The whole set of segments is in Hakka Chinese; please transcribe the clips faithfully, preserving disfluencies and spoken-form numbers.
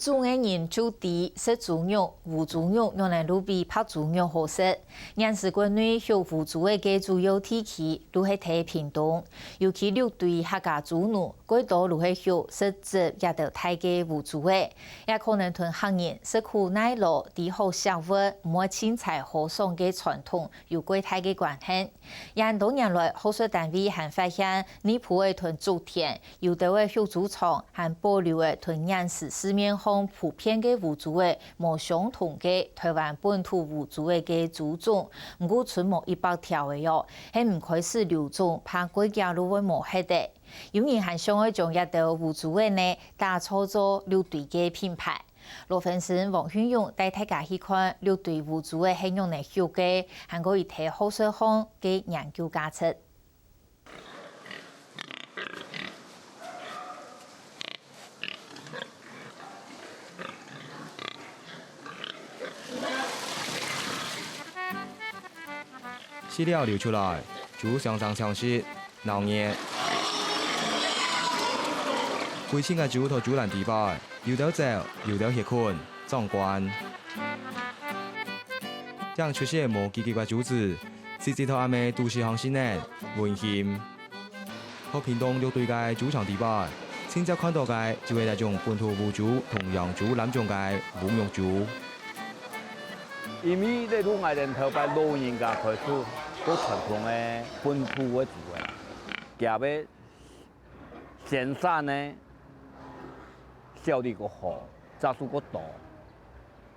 種个人就知食豬肉、烏豬肉仰能摎比白豬肉好食。現時國內畜烏豬仔个主要地區，就係在屏東，尤其六堆客家豬農，過多就係畜十隻這兜大个烏豬仔，也可能同客人食苦耐勞、知好惜物、毋會凊採好爽个傳統有過大个關係。 這多年來，學術單位還發現，內埔仔同竹田，有兜仔畜豬場還保留仔同現時市面項普遍个烏豬仔無相同个臺灣本土烏豬仔个豬種，毋過賰無一百條仔喲，係毋開始留種，怕過遽就會無忒仔。有人還想愛將這兜烏豬仔呢，打造做六堆个品牌。 羅芬森、黃訓勇帶大家去看六堆烏豬仔係仰仔畜个，還過佢在學術項个研究價值。飼料流出來，豬相爭搶食， 鬧熱。歸陣个豬在豬欄底背，有兜走，有兜歇睏，壯觀。正出世無幾久个豬子，食一頭阿姆肚屎項食奶，溫馨。在屏東六堆个豬場底背，親切看著个就係這種本土烏豬同洋豬濫種个烏肉豬。因為這就𠊎兜頭擺老人家開始，過傳統个本土个豬仔，佢个 生產呢，效率較好，隻數較多，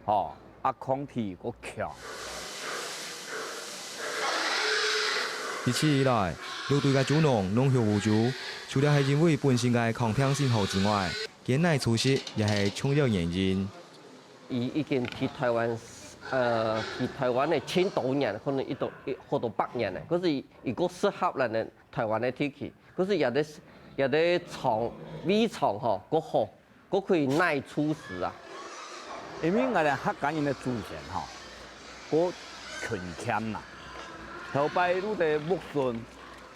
吼，啊，抗體較強。一直以來，六堆个豬農攏畜烏豬，除了係因為本身个抗病性好之外，佢个耐操食也係重要原因。佢已經在臺灣，呃，在臺灣个千多年，可能一到，一，好多百年了，可是佢，佢較適合咱个臺灣个地區。 可是這兜，這兜場，位場吼，較好，較可以耐操食啊。因為𠊎兜客家人个祖先吼，較勤儉啦。頭擺就在屋脣，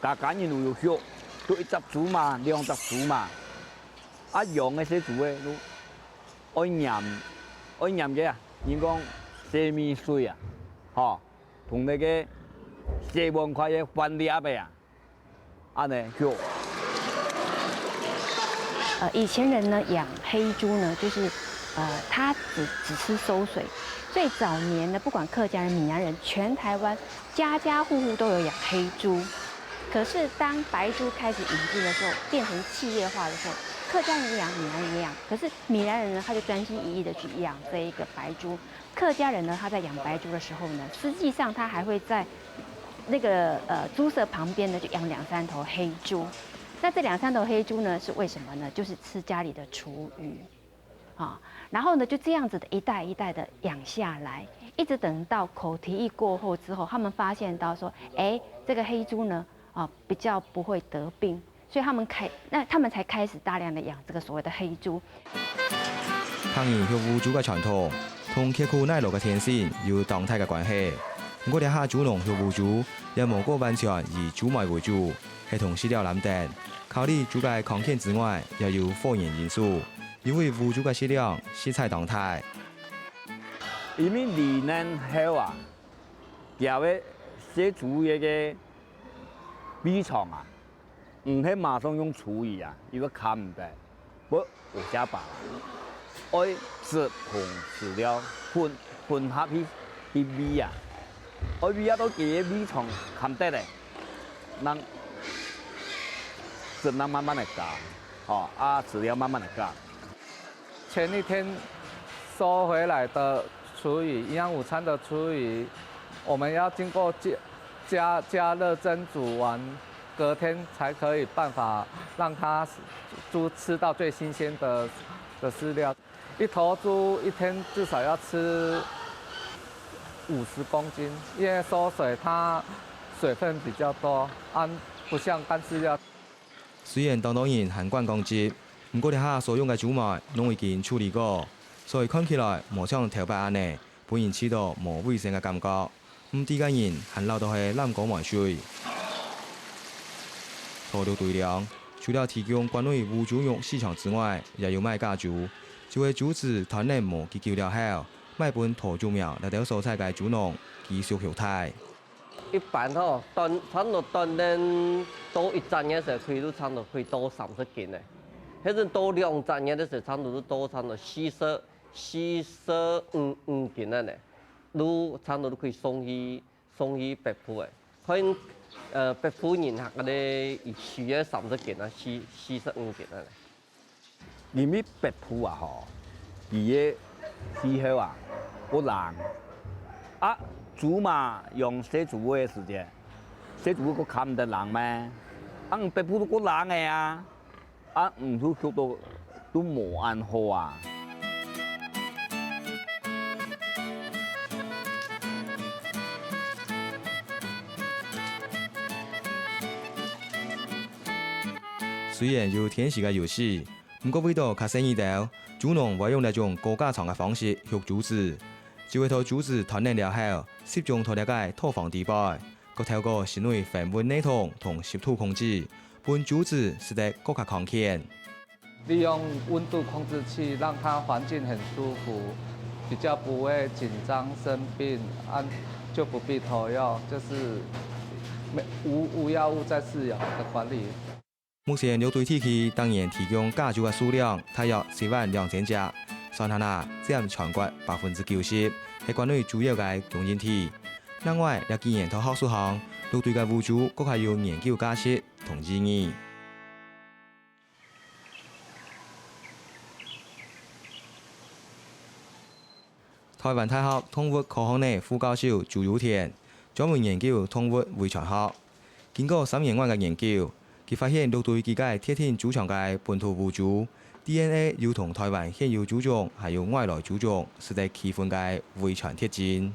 家家人都有畜，就一隻豬嫲，兩隻豬嫲。啊，養个細豬仔，就愛黏，愛黏个啊，人講洗米水啊，吼，同該个洗碗筷个飯粒仔啊。 恁呢畜。呃，以前人呢养黑猪呢，就是呃，他只只吃餿水。最早年呢，不管客家人、閩南人，全台湾家家户户都有养黑猪。可是当白猪开始引进的时候，变成企业化的时候，客家人也养，闽南人也养，可是闽南人呢，他就专心一意的去养这一个白猪。 客家人呢，他在养白猪的时候呢，实际上他还会在那个呃猪舍旁边呢，就养两三头黑猪。那这两三头黑猪呢，是为什么呢？就是吃家里的厨余啊。然后呢，就这样子的一代一代的养下来，一直等到口蹄疫过后之后，他们发现到说，哎，这个黑猪呢，啊，比较不会得病，所以他们开，那他们才开始大量的养这个所谓的黑猪。客人畜烏豬个傳統，同刻苦耐勞个天性有當大个關係。毋過這下豬農畜烏豬，也無過完全以豬嫲為主，係同飼料攬等，考慮豬个康健之外，也有伙食因素，因為烏豬个食量實在當大。因為離年後啊，佢个細豬个 米蟲啊，毋係馬上用廚餘啊，因為看毋得，會有下把，愛汁同飼料混混合去去餵啊，愛餵啊到佢个米蟲看得咧，讓汁讓慢慢个加，吼啊飼料慢慢个加。 前一天收回来的厨余，营养午餐的厨余，我们要经过加加加热蒸煮完，隔天才可以办法让它猪吃到最新鲜的的饲料。一头猪一天至少要吃五十公斤，因为收水它水分比较多，啊，不像干饲料。虽然當多人還管講雞， 毋過這下所用个豬嫲攏已經處理過，所以看起來無像頭擺恁仔，分人試著無衛生个感覺。毋知个人還恅著係濫缸換水。土豆堆量，除了提供關內烏豬肉市場之外，也有賣家豬，就係豬子斷奶無幾久了後，賣分桃竹苗這兜所在个豬農繼續畜大。一般吼，斷，差不多斷奶到一隻月个時候，可以就差不多可以到三十斤个。該陣到兩隻月个時候，差不多就到差不多四十、四十五、五斤个呢，就差不多就可以送去，送去北埔个。看，呃，北埔人客个呢，一區个三十斤啊，四，四十五斤个呢。 因為北埔啊吼，佢个氣候啊，較冷。啊，豬嘛，養細豬个時節，細豬个較毋得冷咩？啊，北埔都較冷个啊，啊，毋就畜到都無恁好啊。 雖然有天時个優勢，毋過為著較細義兜，豬農會用這種高架床个方式畜豬子，就係在豬子斷奶了後，集中在這个套房底背，過透過室內恆溫系統同濕度控制，分豬子食得過較康健。利用溫度控制器，讓牠環境很舒服，比較不會緊張生病，啊，就不必投藥，就是沒，無，無藥物在飼養的管理。 目前六堆地區逐年提供家畜个數量大約七萬兩千隻，算下來，佔全國百分之九十，係國內主要个供應地。另外，這幾年在學術項，六堆个烏豬閣較有研究價值同意義。 台灣大學動物科學系副教授朱友田，專門研究動物遺傳學。經過三年外个研究，佢發現六堆幾个特定豬場个本土烏豬，DNA有同台灣現有豬種還有外來豬種食得區分个遺傳特徵。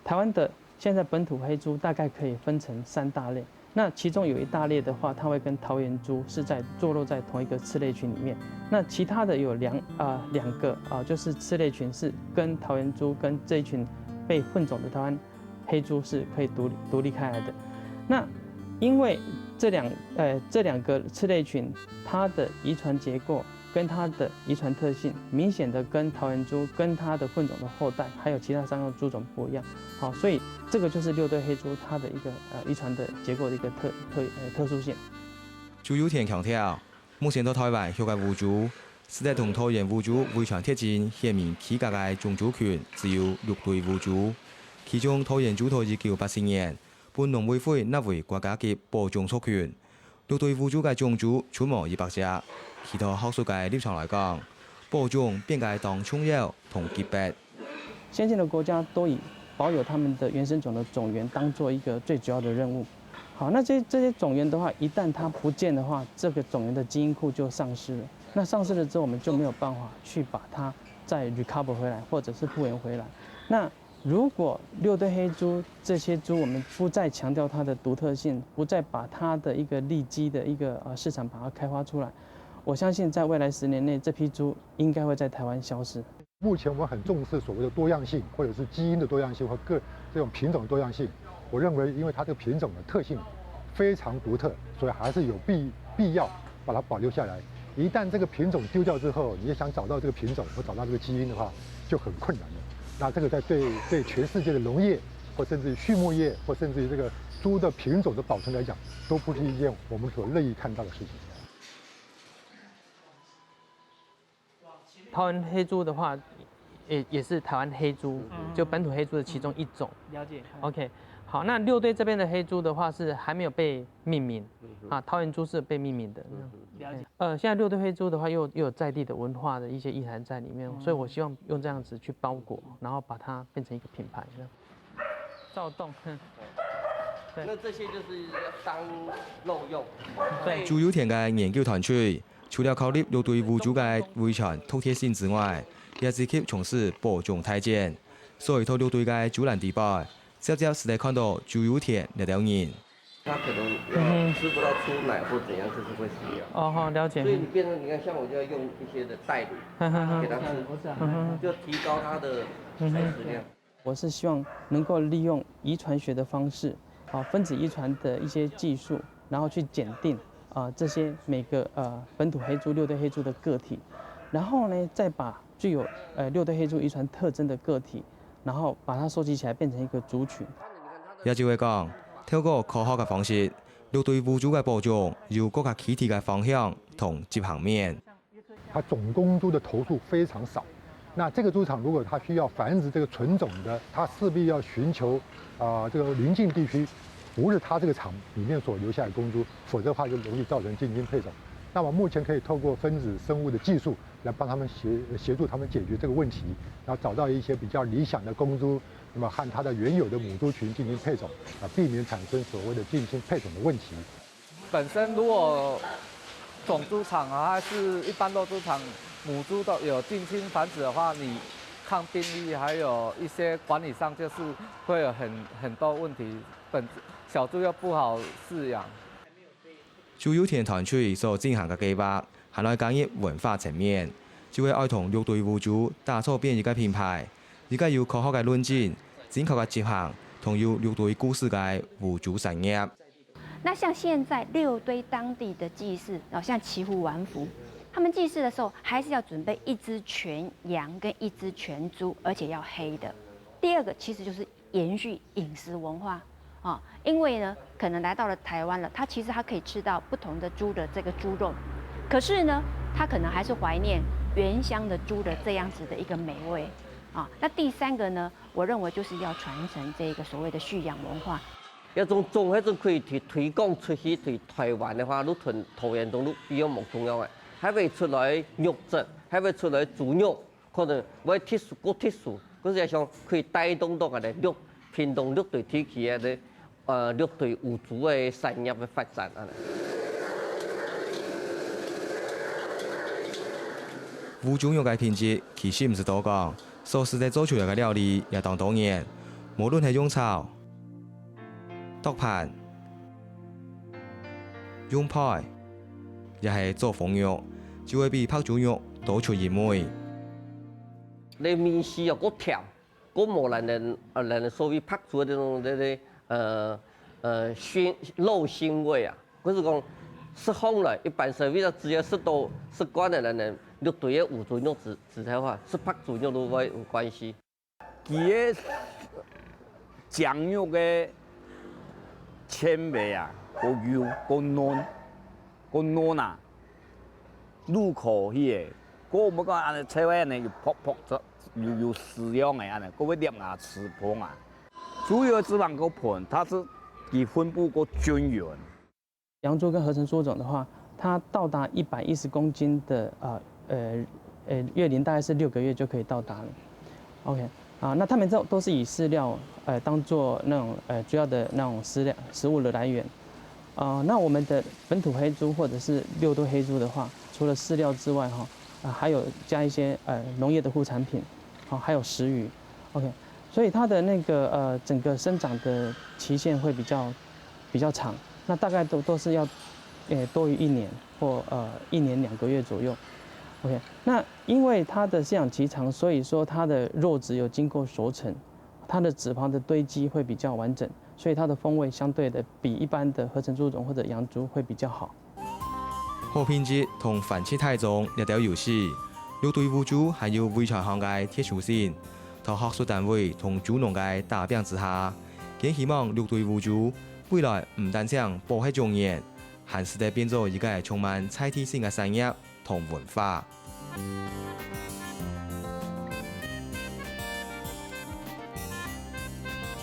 台灣的現在本土黑豬大概可以分成三大類，那其中有一大類的話，它會跟桃園豬是在坐落在同一個次類群裡面。那其他的有兩啊、兩個啊、就是次類群是跟桃園豬跟這一群被混種的台灣黑豬是可以獨獨立開來的。那因為這兩呃這兩個次類群，它的遺傳結構 跟它的遺傳特性明顯的跟桃園豬跟它的混種的後代，還有其他三種豬種不一樣。好，所以這個就是六堆黑豬它的一個呃遺傳的結構的一個特特呃特殊性。朱友田強調，目前在台灣畜个烏豬，食得同桃園烏豬遺傳特徵顯明區隔个種豬群只有六堆烏豬，其中桃園豬在一九八四年分農委會納為國家級保種族群。 六堆烏豬个種族出無一百隻，企在學術个立場來講，保種變个當重要同急迫。先進的國家都以保有他們的原生種的種源當做一個最主要的任務。好，那這這些種源的話，一旦它不見的話，這個種源的基因庫就喪失了。那喪失了之後，我們就沒有辦法去把它再 recover 回來，或者是復原回來。那 如果六堆黑豬這些豬，我們不再強調它的獨特性，不再把它的一個利基的一個呃市場把它開發出來，我相信在未來十年內，這批豬應該會在台灣消失。目前我們很重視所謂的多樣性，或者是基因的多樣性，或各這種品種的多樣性。我認為，因為它這個品種的特性非常獨特，所以還是有必必要把它保留下來。一旦這個品種丟掉之後，你要想找到這個品種或找到這個基因的話，就很困難了。那這個在對對全世界的農業，或甚至於畜牧業，或甚至於這個豬的品種的保存來講，都不是一件我們所樂意看到的事情。台灣黑豬的話，也也是台灣黑豬，就本土黑豬的其中一種。了解。 OK，好，那六堆這邊的黑豬的話是還沒有被命名啊，桃園豬是被命名的。了解。呃，現在六堆黑豬的話又又有在地的文化的一些意涵在裡面，所以我希望用這樣子去包裹，然後把它變成一個品牌。躁動，那這些就是要當肉用。對。朱友田个研究團隊，除了考慮六堆烏豬个遺傳特特性之外，也積極從事保種大戰。所以在六堆个豬欄底背， 接接就係看到朱友田這兜人。他可能要吃不到豬奶或怎样，就是会死掉。哦，好，了解。所以你变成你看，像我就要用一些的代乳给他吃，就提高他的采食量。我是希望能够利用遗传学的方式，啊，分子遗传的一些技术，然后去检定啊这些每个呃本土黑猪、六堆黑猪的个体，然后呢，再把具有呃六堆黑猪遗传特征的个体，然后把它收集起来，变成一个族群。也就係講，透過科學个方式，六堆烏豬个保種有各个具體个方向同執行面。它种公豬的头数非常少。那这个猪场如果它需要繁殖这个纯种的，它势必要寻求啊、这个邻近地区，不是它这个场里面所留下的公猪，否则的话就容易造成近亲配种。那么目前可以透过分子生物的技术来帮他们协协助他们解决这个问题，然后找到一些比较理想的公猪，那么和它的原有的母猪群进行配种，啊，避免产生所谓的近亲配种的问题。本身如果种猪场啊，还是一般肉猪场，母猪都有近亲繁殖的话，你抗病率还有一些管理上就是会有很很多问题，本小猪又不好饲养。豬油田團隊所進行个計劃，還來加入文化層面，就係愛同六堆烏豬打造變一个品牌，一个有科學个論證、正確个執行，同有六堆故事个烏豬產業。那像现在六堆当地的祭祀，哦，像骑虎玩福，他们祭祀的时候还是要准备一只全羊跟一只全猪，而且要黑的。第二个其实就是延续饮食文化啊，因为呢，可能来到了台湾了，他其实他可以吃到不同的猪的这个猪肉，可是呢，他可能还是怀念原乡的猪的这样子的一个美味啊。那第三个呢，我认为就是要传承这个所谓的畜养文化。這種種係可以推推廣出去，對台灣个話，就同桃園東路比較無共樣个，還會出來肉質，還會出來豬肉，可能會特殊，過特殊，可是想可以帶動到个六屏東六堆地區个呃六堆烏豬个產業个發展啊。烏豬肉个品質其實毋使多講，所使得做出來个料理也當多元，無論係用炒、 剁盤、用焙，也係做封肉，就會比白豬肉多出一味。這味緒啊，過甜，過無咱人呃咱所謂白豬个這種這這呃呃腥肉腥味啊，可是講食項來，一般社會上只要食到食慣个咱人，肉堆个烏豬肉之之類話，食白豬肉都會有關係。 佢个精肉个纖維啊，過幼，過嫩，過嫩啊，入口去个，過毋好講安尼脆个安尼又薄薄，有有絲樣个安尼，過會入牙齒縫啊。豬油个脂肪過豐，它是佢分布過均勻。 羊豬跟合成豬種的话，它到达一百一十公斤的呃呃呃月龄大概是六个月就可以到达了。OK 啊，那它们这都是以饲料呃当做那种呃主要的那种饲料食物的来源。啊，那我们的本土黑猪或者是六堆黑猪的话，除了饲料之外哈，啊还有加一些呃农业的副产品，好还有食鱼。OK，所以它的那个呃整个生长的期限会比较比较长，那大概都都是要，诶多于一年或呃一年两个月左右。OK，那因为它的饲养期长，所以说它的肉质有经过熟成，它的脂肪的堆积会比较完整，所以它的风味相对的比一般的合成猪种或者羊猪会比较好。 好品質同繁殖大眾這兜優勢，六堆烏豬還有遺傳上个特殊性，在學術單位同豬農个打拚之下，更希望六堆烏豬未來毋單淨保係種源，還使得變做一個充滿在地性个產業同文化。